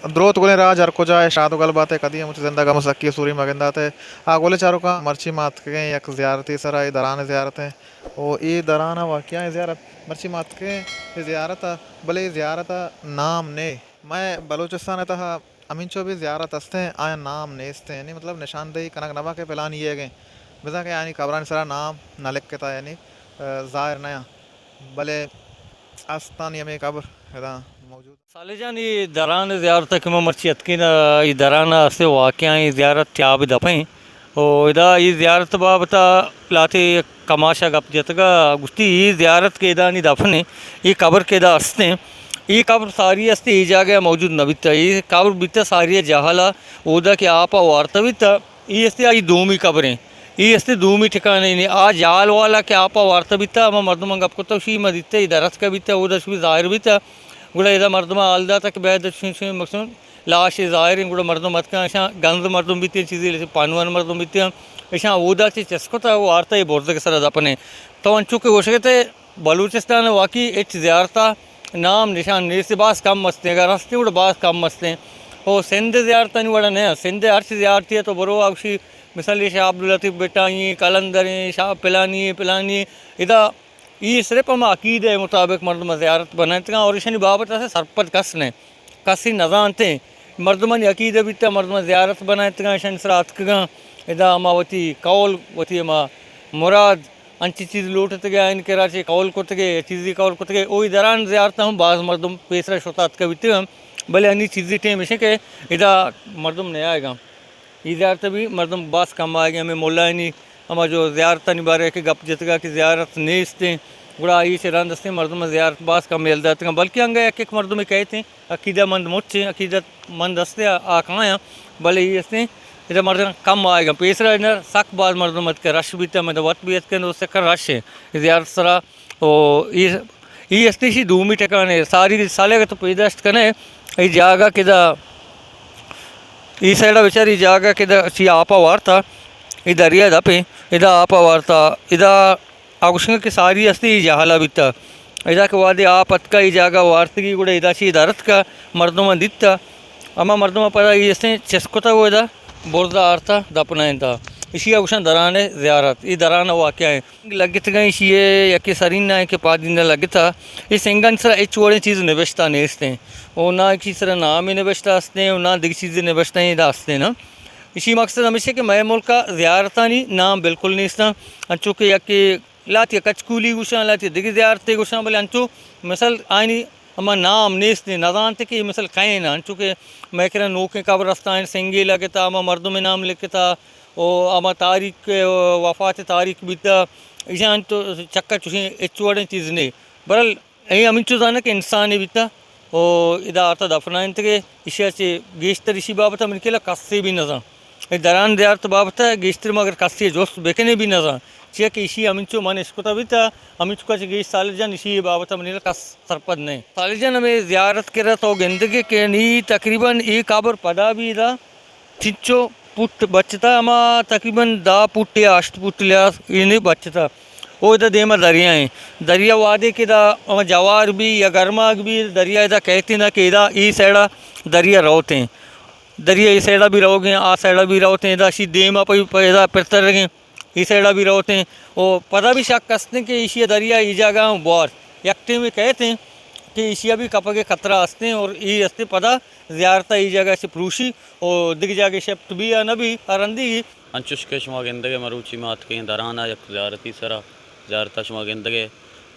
دروت گلیں راج ہر کجا ئے، شاد و گل بات ئے، کدی ہم وتی زند ء گم و سکی ء سوری مہ گندات ئے۔ آ گلیں چاروکاں، مرچی ما اتکگیں یک زیارتے سرا، اے دران ء زیارت ایں۔ او اے دران ء واقعہ ایں زیارت، مرچی ما اتکگیں اے زیارت ء، بلے اے زیارت ء نام نے۔ مئے بلوچستان ء تہا ہمینچو بھی زیارت استیں، آیاں نام نیستیں، یعنی مطلب نشاندہی کنگ نہ باں کہ پلانی ئیگ ایں۔ بزاں کہ آیانی قبرانی سرا نام نہ لکھتا، یعنی، آ، ظاہر نہ آں۔ بلے استانی ہمے قبر ادا موجود۔ صالح جان، اے دران زیارت کہ ما مرچی اتکیں، اے دران است واقعہ ایں، زیارت تیاب دپیں۔ او ادا اے زیارت بابت ء لہتے کماش ء گپ جتگ ء گوشتی، اے زیارت کہ ادا نی دفن ایں، اے قبر کہ ادا استیں، اے قبر ساری است، اے جاگہ ء موجود نہ بیتہ۔ اے قبر بیتہ ساری ء جہل ء، اودا کہ آپ ء وارتہ بیتہ، اے است آئی دومی قبر ایں۔ اے است دومی ٹھکانے ایں۔ آ جہل والا کہ آپ ء وارتہ بیتہ، ہما مردماں گپ کتہ، شی ما دیتہ، اے درتکہ بیتہ، اودا شی ظاہر بیتہ۔ گڑا ادا مردماں حال داتہ کہ بید شی، شی مقصد لاش ظاہر ایں، گڑا مردم اتکاں، اشاں گنز مردم بیتیں، چیزے لسی پانوان مردم بیتیں، اشاں اودا چہ چست کتہ و آرتہ اے برزگ سرا دپنے۔ تو انچو کہ گوشگ ء تہ بلوچستان ء واقعی ہچ زیارت ء نام نشان نیست، باز کم استیں، اگر استیں گڑا باز کم استیں۔ او سندھ ء زیارتانی وڑا نہ، سندھ ء ہرچ زیارتے ء تو برو آ گوشی مثال شاہ عبداللطیف بٹائی، قلندر، شاہ پلانی، پلانی، ادا اے صرف ہما عقیدہ ء مطابق مردم ء زیارت بنائینتگاں اور ایشانی بابت ء سرپد کس نہ، کس ء نہ زانتیں۔ مردمانی عقیدہ بیتہ، مردم ء زیارت بنائینتگاں، ایشانی سرا اتکگاں، ادا ہما وتی قول، وتی ہما مراد، انچی چیز لوٹتگے، آئین کرا چہ قول کتگے، چیزی قول کتگے، او اے دران زیارت ہم باز مردم پیسرا شتا اتکہ بیتگاں، بلے انی چیزی ٹیم ایشیں کہ ادا مردم نیائیگاں۔ اے زیارت ء بھی مردم باز کم آئیگ ء، ہمے ملایانی ہما جو زیارتانی بارے کہ گپ جتگ ء کہ زیارت نیست ایں، گڑا آئی چہ رند استیں مردم ء زیارت باز کم یل داتگ ء، بلکیں انگہ یک یک مردمے کئیت ایں، عقیدہ مند مچ ایں، عقیدہ مند است ء آ کایاں، بلے اے استیں ادا مردم کم آئیگ ء۔ پیسرا ادا سک باز مردم اتکہ، رش بیتہ، من وت بھی اتکن و سکا رش ایں زیارت سرا۔ او اے، اے استیں شی دومی ٹکانے، ساری سالے اگر تو پیداشت کنے، اے جاگہ کہ دا، اے سائیڈا بچار، اے جاگہ کہ دا چی آپا وارتا، اے دریا دپیں، ادا آپا وارتا، ادا آ گوشنگ کہ ساری استے اے جہلا بیتا۔ ادا کہ وادے آپ اتکا اے جاگہ وارتگی گڑا ادا چی درتکا مردمان دیتا۔ اما مردمان پدا اے استیں چست کتا و ادا برزا آرتا دپنائینتا۔ اشی آ گوشن دران زیارت، اے دران واقعہ ایں۔ لگتگاں ایشی ء یکے سرین ء کہ پادینہ لگتا، اے سنگانی سرا ہچ وڑیں چیز نبشتہ نیست ایں، او نہ ایشی سرا نامے نبشتہ است ایں، او نہ دگہ چیزے نبشتہ ایں ادا است ایں نا۔ ایشی مقصد ہمیش ایں کہ مئے ملک ء زیارتانی نام بالکل نیست اں، انچو کہ یکے لہتے کچکولی گوشاں، لہتے دگہ زیارتے گوشاں، بلے انچو مثل آیانی ہما نام نیست ایں، نزانت کہ اے مثل کئے ایں، انچو کہ مئے کرا نوکیں قبرستان سنگے لگتا، ہما مردم نام لکھتا، و ہما تاریخ، وفات تاریخ بیتا، ایشان تو چکا چوشیں ہچ وڑیں چیز نے۔ برحال اے ہمینچو زاناں کہ انسانے بیتا و ادا آرتا دفنائینتگے، ایشی ء چہ گیشتر ایشی بابت ء من کلا کسے بھی نزان۔ اے دران زیارت بابت ء گیشتر ما اگر کسے جست بکنے بھی نزان، چیا کہ ایشی ہمینچو من اشکتا بیتا، ہمینچکا چہ گیش صالح جان ایشی بابت ء منی کس سرپد نہ۔ صالح جان، ہمے زیارت کرا تو گندگے کہ نی تقریباً اے قبر پدا بھی ادا چنچو پٹ بچتا، ہما تقریباً دہ پٹ یا ہشت پٹ لحاظ اینے بچتا۔ او ادا دیما دریا ایں۔ دریا وہدے کہ ادا ہما جوار بھی یا گرماگ بھی دریا ادا کئیت نہ کہ ادا اے سائیڈا دریا روت ایں۔ دریا اے سائیڈا بھی روگ ایں، آ سائیڈا بھی روت ایں۔ ادا شی دیما پہ، پہ ادا پرترگ ایں۔ اے سائیڈا بھی روت ایں۔ او پدا بھی شک است ایں کہ ایشی دریا اے جاگہ ہم بوار۔ یک ٹیمے کئیت ایں کہ ایشی بھی کپگ ء خطرہ است ایں اور اے است ایں پدا زیارت ء اے جاگہ چہ پروشی او دگہ جاگہ شفٹ بی یا نہ بی، آ رندی۔ انچوش کہ شما گندگ ء مروچی ما اتکیں دران ء یک زیارتی سرا، زیارت ء شما گندگ ء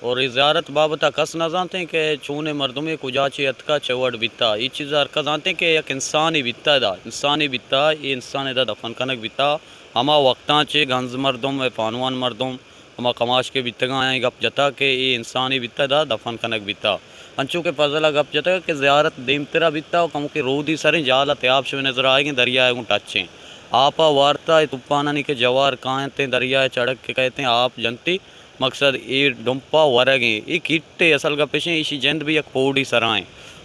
اور اے زیارت بابت ء کس نہ زانتیں کہ چونیں مردمے کجا چے اتکا چہ وڑ بیتا۔ اے چیز ء ہر کس زانتیں کہ یک انسانے بیتا ادا، انسانے بیتا، اے انسان ادا دفن کنگ بیتا۔ ہما وقتاں چے گنز مردم ء پانوان مردم ہما کماش کہ بیتگاں آیاں گپ جتا کہ اے انسانے بیتا ادا دفن کنگ بیتا۔ انچو کہ فضل ء گپ جتگ کہ زیارت دیمترا بیتا و کمکے رودی سریں جال ء تیاب شمئے نظر آئیگیں دریا ء گوں ٹچ ایں۔ آپ ء وارتا اے توپانانی کہ جوار کاینتیں دریا ء چڑک کہ کئیتیں آپ جنتی مقصد اے ڈمپا ورگیں۔ اے کیٹے اصل گپ اشیں ایشی جند بھی یک پوڈی سرائیں۔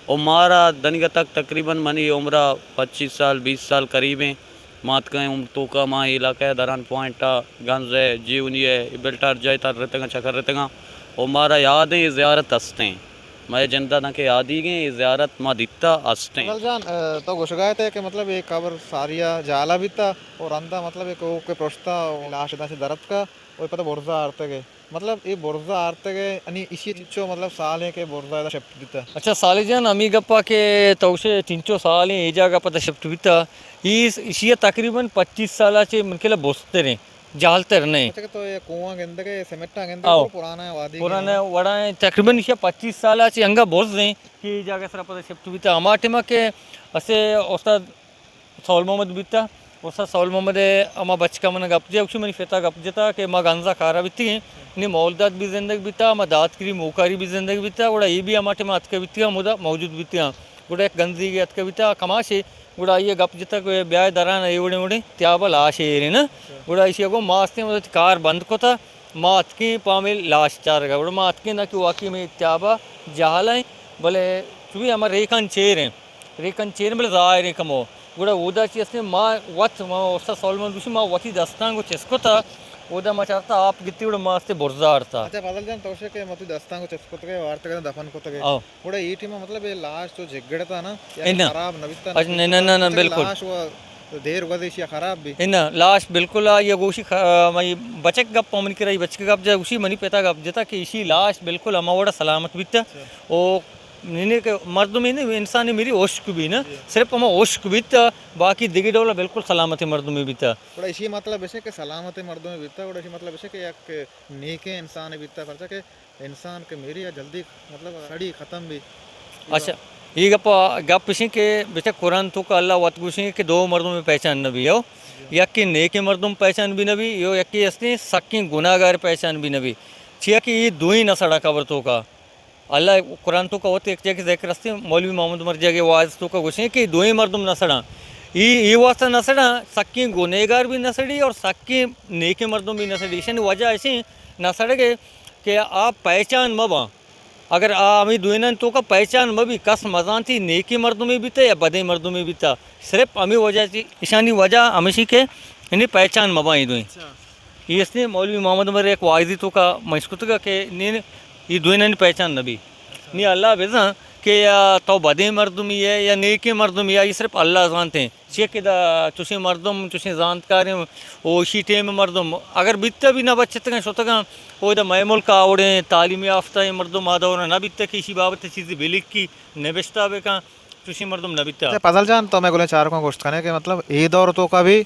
و مارا دنیگہ تک تقریباً منی عمرا پچیس سال بیس سال قریبیں۔ ما اتکیں عمر توکا ما علاقہ ء دران پوائنٹ ء گنز ء جیونی ء بلٹار جاہ تر رتگاں چکر رتگاں و مارا یاد ایں اے زیارت استیں۔ مئے جند ءَ دانکہ یادیگیں اے زیارت ما دیتا استیں۔ فضل جان، ءَ، تو گوشگا ات ئے کہ مطلب اے قبر ساری ءَ جہلا بیتا اور رندا مطلب اے کوہ کہ پرشتا، لاش داں چہ درتکا، اور پدا برزا آرتگ ئے۔ مطلب اے برزا آرتگ ئے، یعنی ایشی چنچو مطلب سال ایں کہ برزا ادا شفٹ بیتا؟ اچھا صالح جان، ہمے گپا کہ تو گوشے چنچو سال ایں اے جاگہ پدا شفٹ بیتا، ای-، ایشی تقریباً پچیس سال ءَ چہ من کلا بستر ایں، جہلتر نہ ایں۔ اچھا کہ تو اے کوہاں گندگ ئے، سیمنٹاں گندگ ئے، آؤ۔ پورا پرانا وادی پرانا گندگ ئے۔ وڑا ایں، تقریباً ایشی پچیس سال ءَ چہ انگا بز ایں کہ اے جاگہ سرا پدا شفٹ بیتا۔ ہما ٹائما کہ اسے استاد سول محمد بیتا، استاد سول محمد ءِ ہما بچکا من گپ جتا، گوشی منی پتا گپ جتا کہ ما گنزا کارا بیتگیں، نی مولداد بھی زندگ بیتا، ما داتگری موکاری بھی زندگ بیتا، گڑا اے بھی ہما ٹائما اتکا بیتگاں، ہمودا موجود بیتگاں۔ گڑا یک گنزیگے اتکا بیتا، کماشے، گڑا آئی ءَ گپ جتا کہ بیائے دران اے وڑیں وڑیں تیابا لاشے ایریں نا۔ گڑا ایشی ءَ گوں ما استیں وتی کار بند کتا، ما اتکیں پہ ہمے لاش چارگا۔ گڑا ما اتکیں نا کہ واقعی ہمے تیابا جہلا ایں، بلے چوی ہما ریکان چیر ایں۔ ریکن چیر بلے ظاہر ایں کمو۔ گڑا اودا چی استیں ما وت، ما استاد سول محمد گوشی ما وتی دستاں گوں چست کتا، اودا ما چارتا آپ گتی گڑا ما استے برزا آرتا۔ اچھا فضل جان، تو گوشے کہ ما وتی دستاں گوں چست کتگے، وارتگے، دفن کتگے۔ آؤ۔ گڑا اے ٹیما مطلب اے لاش چو جگڑتا نا، یا اے نا۔ خراب نہ بیتا، اچھا، نہ، نہ، نہ، نہ، بالکل۔ لاش و دیر گوزے ایشی خراب بی۔ اے نا، لاش بالکل آ، یا گوشی خ-، آ، مئی بچک گپ، منی کرا بچک گپ جا، گوشی منی پتا گپ جتا کہ ایشی لاش بالکل ہما وڑا سلامت بیتا۔ اچھا۔ او نی، نی کہ مردمے نی، انسانے میری ہشک بی نا، جی۔ صرف ہما ہشک بیتا، باقی دگہ ڈولا بالکل سلامت مردمے بیتا۔ گڑا ایشی مطلب ایشے کہ سلامت مردمے بیتا، گڑا ایشی مطلب ایشے کہ یک نیکیں انسانے بیتا، پرچا کہ انسان کہ میری آ جلدی مطلب سڑی ختم بی۔ اچھا، اے گپ، گپ ایشیں کہ بچا قرآن توکا اللہ وت گوشیں کہ دو مردمے پہچان نہ بی، یو جی۔ یکے نیکیں مردم پہچان بی نہ بی، یو یکے استیں سکیں گناہگار پہچان بی نہ بی۔ چیا کہ اے دوئیں نہ سڑاں قبر توکا۔ اللہ قرآن توکا وت یک جگہ ذکر استیں، مولوی محمد مرجع کے واعظ توکا گوشیں کہ دوئیں مردم نہ سڑاں۔ ای، ای واسطہ نہ سڑاں، سکیں گنہگار بھی نہ سڑی اور سکیں نیکیں مردم بھی نہ سڑی۔ ایشانی وجہ ایشیں نہ سڑگے کہ آ پہچان مہ باں۔ اگر آ ہمے دوئینانی توکا پہچان مہ بی، کس مزانتی نیکیں مردمے بیتا یا بدیں مردمے بیتا، صرف ہمے وجہ چی، ایشانی وجہ ہمیشی کہ یعنی پہچان مہ باں اے دوئیں۔ اچھا۔ اے استیں مولوی محمد عمر یک واعظی توکا من اشکتگا کہ نی، اے دوئینانی پہچان نہ بی۔ نی اللہ بزاں کہ یا تو بدیں مردمی ئے یا نیکیں مردمی ئے، اے صرف اللہ زانتیں۔ چیا کہ دا چوشیں مردم، چوشیں زانتکاریں او اشی ٹیم مردم اگر بیتا بھی نہ بچتگاں شتگاں، او دا مئے ملک آوڑیں تعلیم یافتہ مردم آ دور نہ بیتا کہ اشی بابت چیزی بلکی نبشتہ بکاں۔ چوشیں مردم نہ بیتا۔ اچھا، فضل جان، تو مئے گلیں چارکاں گوشت کنے کہ مطلب اے دور توکا بھی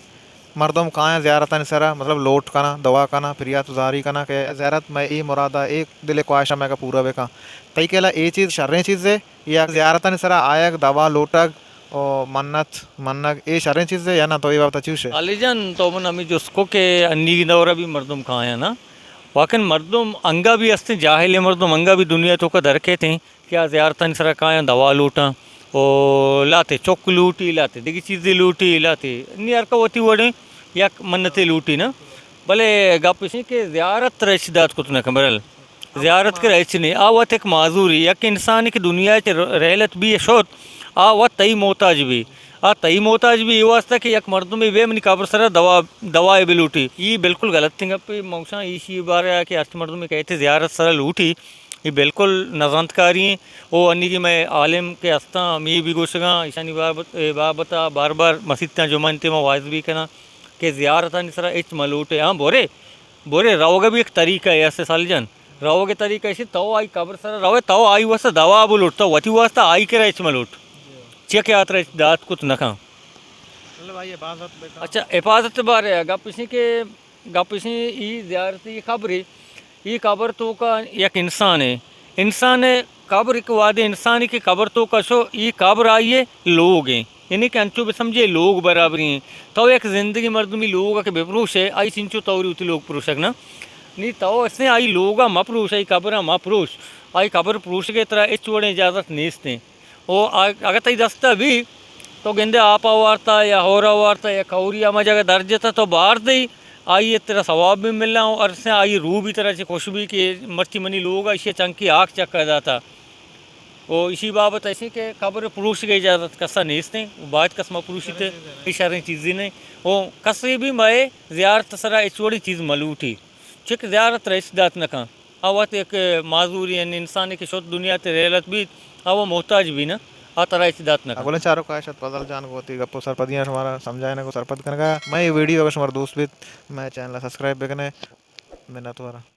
مردم کایاں زیارتانی سرا، مطلب لوٹ کناں، دعا کناں، پریات زاری کناں کہ زیارت مئے اے مرادا، اے دل خواہشاں مئے پورا بکاں۔ تئی خیالا اے چیز شریں چیزے یا زیارتانی سرا آیگ، دعا لوٹگ و منت منگ اے شریں چیزے یا نہ؟ تو اے بابتا چی گوشے؟ علی جان، تو من ہمے جست کو کہ انی دورا بھی مردم کایاں نا؟ واقعاً مردم انگا بھی استیں، جاہلیں مردم انگا بھی دنیا توکا در کیتیں۔ کہ آ زیارتانی سرا کایاں دوا لوٹاں، او لاتے چک لوٹی، لاتے دگہ چیزے لوٹی، لاتے نی ہر کہ وتی وڑیں یک منتے لوٹی نا۔ بلے گپ ایشیں کہ زیارت ترا ہچ دات کت نہ کن، برل زیارت کرا ہچ نہیں، آ وت یک معذوری، یک انسانے کہ دنیا چہ رحلت بی شوت، آ وت تئی محتاج بی۔ آ تئی محتاج بی اے واسطہ کہ یک مردمے بے منی قبر سرا دوا، دوائے بلوٹی۔ ای بالکل غلطیں گپے، موشاں ایشی بارے کہ ہرچ مردمے کہتے زیارت سرا لوٹی۔ اے بالکل نزانتکاری ایں۔ او انیگی مئے عالم کہ ہستاں، ہمے بھی گوشگاں، ایشانی بابت، اے بابت ء بار بار مسیتاں جمعہ انت ما واعظ بھی کناں کہ زیارتانی سرا ہچ مہ لوٹے۔ ہاں، برے، برے روگ ء بھی ایک طریقہ ہے، ایسے سال جان، روگ ء طریقہ ایشی تو آئی قبر سرا روے، تو آئی واسطہ دوا بلوٹ، تو وتی واسطہ آئی کرا ہچ مہ لوٹ۔ چیا کہ آترا ہچ دات کت نہ کن۔ مطلب آئی حفاظت بکن۔ اچھا، حفاظت بارے ء گپ ایشی کہ گپ ایشیں، ای زیارت، ای قبرے، ای قبر توکا یک انسانے۔ انسانے قبر، ایک وہدے انسانے کہ قبر توکا شو، ای قبر آئیے لوگ ایں۔ یعنی کہ انچو بسمجھے لوگ برابری ایں۔ تو یک زندگی مردمی لوگ کہ بپروشے، آئی چنچو توری وتی لوگ پروشگ نا؟ نی تو اسے آئی لوگا مپروش، آئی قبرا مپروش۔ آئی قبر پروشگے ترا ہچ وڑیں اجازت نیستیں۔ او آ-، اگہ تئی دستا بی، تو گندے آپا وارتا یا ہورا وارتا یا کوریا ہما جگہ در جتا تو بار دئی، آئی ء ترا ثواب بھی ملاں اور ارسیں آئی روح بھی ترا چہ خوش بی کہ مرچی منی لوگ ء ایشی ء چنکی آک چکا داتا۔ او ایشی بابت ایشی کہ قبر پروشگ ء اجازت کسا نیستیں، باید کس ما پروشیت، اے شریں چیزے نہیں۔ او کسے بھی مئے زیارت سرا ہچ وڑیں چیز ملوٹی، چک زیارت را ہچ دات نہ کن۔ آ وت یک معذوری انسانے کہ شت دنیا تے رحلت بیت، آ و محتاج بی نہ، آ ترا ہچ دات نہ کنت۔ گلیں چاروک، آ شت فضل جان گوں وتی گپ و سرپدیاں شمارا سمجھائینگ و سرپد کنگا۔ مئے اے ویڈیو اگر شمارا دوست بیت، مئے چینل سبسکرائب بکنے۔ منتوار۔